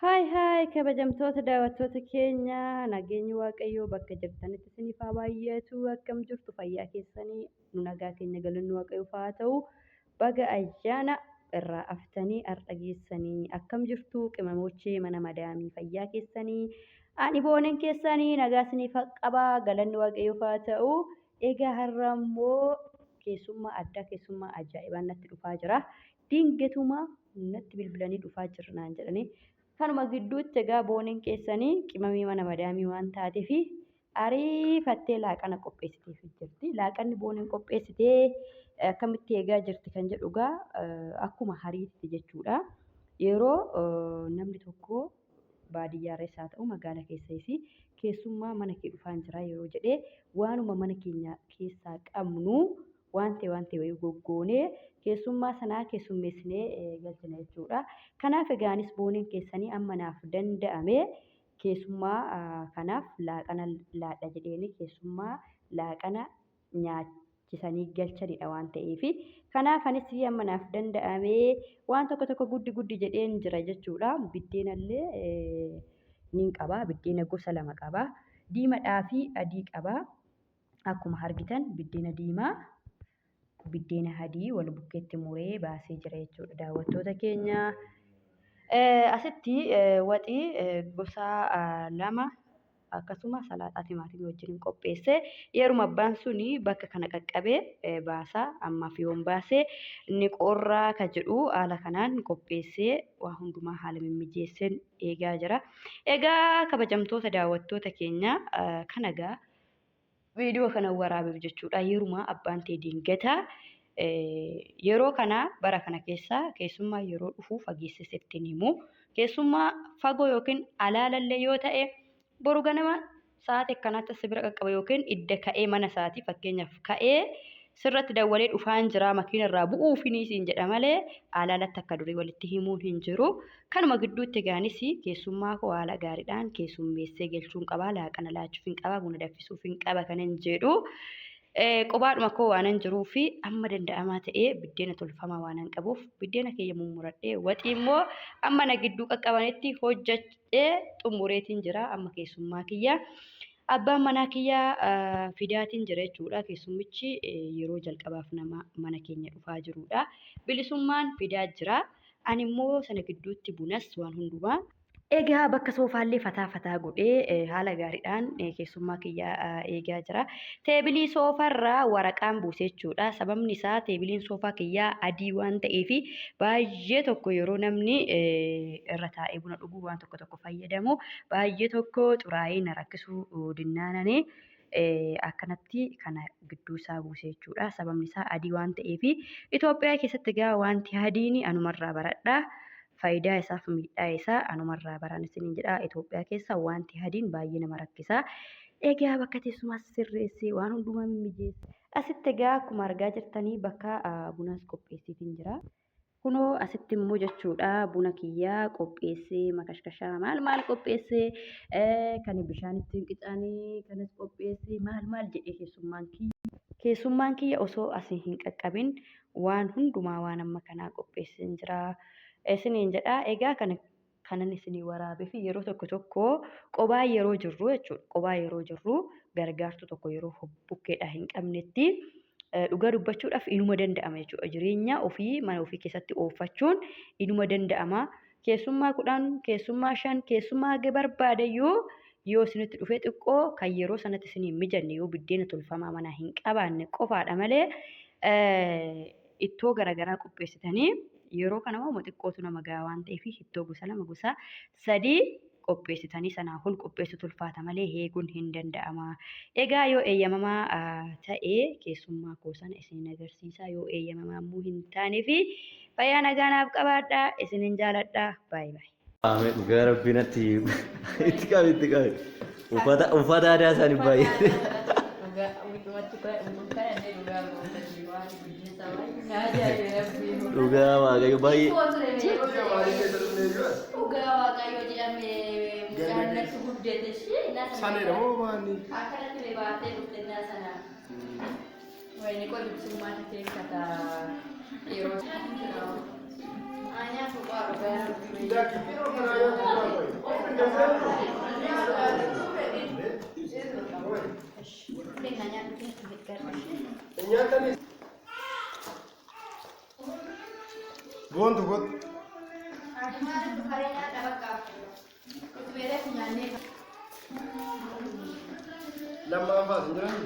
Haay haay, kabajamtoota daawwattoota keenya, nageenyi Waaqayyoo bakka jirtanitti isiniif haa baay'atu. Akkam jirtu? Fayyaa keessanii? Nu nagaa keenya, galanni Waaqayyoof haa ta'u. Baga ayyaana irraa aftanii har'a geessanii. Akkam jirtu, qimamochee mana madaamii? Fayyaa keessanii? Ani booneen keessanii nagaa isiniif qabaa, galanni Waaqayyoof haa ta'u. Egaa har'a immoo keessummaa addaa, keessummaa ajaa'ibaan natti dhufaa jira. Dingatuma natti bilbilanii dhufaa jirra naan jedhanii. Kanuma gidduutti egaa booneen keessanii qimamii mana madaamii waan taateef ariifattee laaqana qopheessiteef jirti. Laaqanni booneen qopheessitee akkamitti eegaa jirti kan jedhu egaa akkuma hariitti jechuudha. Yeroo namni tokko baadiyyaarras haa ta'u magaalaa keessas keessummaa mana kee dhufaan jira yeroo jedhee, waanuma mana keenya keessaa qabnu waan ta'e waan ta'e wayii goggoonee keessummaa sanaa keessummeessinee galchina jechuudha. Kanaaf egaa anis booneen keessanii amma naaf danda'ame keessummaa kanaaf laaqana laadha jedheeni, keessummaa laaqana nyaachisanii galchanidha waan ta'eef. Kanaaf anis amma naaf danda'ame waan tokko tokko guddi guddi jedheen jira jechuudha. Biddeenallee nin qaba. Biddeena gosa lama qaba. Diimadhaa fi adii qaba. Akkuma argitan biddeena diimaa, biddeena adii wal bukkeetti muree baasee jira jechuudha, daawwattoota keenya. Asitti waxii gosa lama akkasuma salaaxaa timaatimii wajjin qopheesse. Yeruma abbaan suni bakka kana qaqqabee baasaa, ammaaf yoon baase inni qorraa ka jedhu haala kanaan qopheessee waa hundumaa haala mimmijeesseen eegaa jira. Egaa kabajamtoota daawwattoota keenya, kan egaa viidiyoo kana waraabeef jechuudha. Yeruma abbaan ta'e dingata yeroo kana bara kana keessa keessummaa yeroo dhufu fageessise ittiin himu. Keessummaa fagoo yookiin alaalallee yoo ta'e, boru ganama sa'aatii akkanaatti as bira qaqqaba yookiin idda ka'ee mana isaatii fakkeenyaaf ka'ee sirratti dawwalee dhufaan jira, makiina irraa bu'uufinii siin jedha malee alaalatti akka durii walitti himuun hin jiru. Kanuma gidduutti egaanis keessummaa koo haala gaariidhaan keessummeessee galchuun qaba, laaqana laachuuf hin qaba, buna danfisuuf hin qaba kanan jedhu. Qobaadhuma koo waanan jiruu fi amma danda'amaa ta'ee biddeena tolfamaa waanan qabuuf biddeena kiyya mummuradhee, waxii immoo amma na gidduu qaqqabanitti hojjedhee xumureetiin jira. Amma keessummaa kiyya, abbaan manaa kiyya fidaatiin jira jechuudha. Keessummichi yeroo jalqabaaf nama mana keenya dhufaa jirudha. Bilisummaan fidaa jira. Ani immoo sana gidduutti bunas waan hundumaa. Egaa bakka soofaallee fataa fataa godhee haala gaariidhaan keessummaa kiyya eegaa jira. Teebilii soofarraa waraqaan buuse jechuudha. Sababni isaa teebiliin soofaa kiyyaa adii waan ta'eef baay'ee tokko yeroo namni irra taa'ee buna dhuguu, waan tokko tokko fayyadamu, baay'ee tokko xuraa'ee na rakkisuu dinnaananii akkanatti kana gidduu isaa buuse jechuudha. Sababni isaa adii waan ta'eef. Itoophiyaa keessatti egaa wanti adiin anumarraa baradha. Faayidaa isaaf miidhaa isaa anumarraa baran isiniin jedha. Itoophiyaa keessa wanti adiin baay'ee nama rakkisa. Egaa bakka teessumaas sirreessee waan hundumaa mimmijeesse. Asitti egaa akkuma argaa jirtanii bakka bunaas qopheessiitiin jira. Kunoo asitti immoo jechuudha buna kiyyaa qopheessee, makashkashaa maal maal qopheessee, kan bishaan ittiin qicanii kanas qopheessee, maal maal jedhee keessummaan kiyya osoo asii hin qaqqabin waan hundumaa waan amma kanaa qopheesseen jira isiniin jedha. Egaa kana kanan isinii waraabee fi yeroo tokko tokko qobaa yeroo jirru jechuudha. Qobaa yeroo jirru, gargaartuu tokko yeroo bukkeedhaa hin qabnetti, dhugaa dubbachuudhaaf inuma danda'ama jechuudha. Jireenya ofii mana ofii keessatti ooffachuun inuma danda'ama. Keessummaa 10, keessummaa 5, keessummaa haga barbaadeyyuu yoo isinitti dhufee, xiqqoo kan yeroo sanatti isin hin mijanne yoo biddeena tolfamaa manaa hin qabaanne qofaadha malee, ittoo garaagaraa qopheessitanii yeroo kana immoo xiqqootu nama gahaa waan ta'eef ittoo gosa lama, gosa sadii qopheessitanii sanaa ol qopheessutu ulfaata malee eeguun hin danda'ama. Egaa yoo eeyyamamaa ta'e keessummaa koo sana isin agarsiisa, yoo eeyyamamaa immoo hin taane fi fayyaa nagaa naaf qabaadhaa, isinin jaaladha, baay'ee baay'ee. Ameen, dhugaa rabbii natti itti qabi, itti qabi. Uffata aadaa isaanii baay'ee. Dhugaa dhumatti kadhannee dhugaa gootanii waan guddinsa baay'ee ajaa'iba rabbii. Dhugaa Waaqayyo baay'ee. Dhugaa Waaqayyo jedhame, mucaan natti guddate ishee Saneedha moo maali? Akkanatti baatee dhufte innaa sana. Wayini qolibsummaatti keessa yeroo. Anyaa suphaa dhugaa rabbii. Boontu gootu. Lammaffaa hin jiran.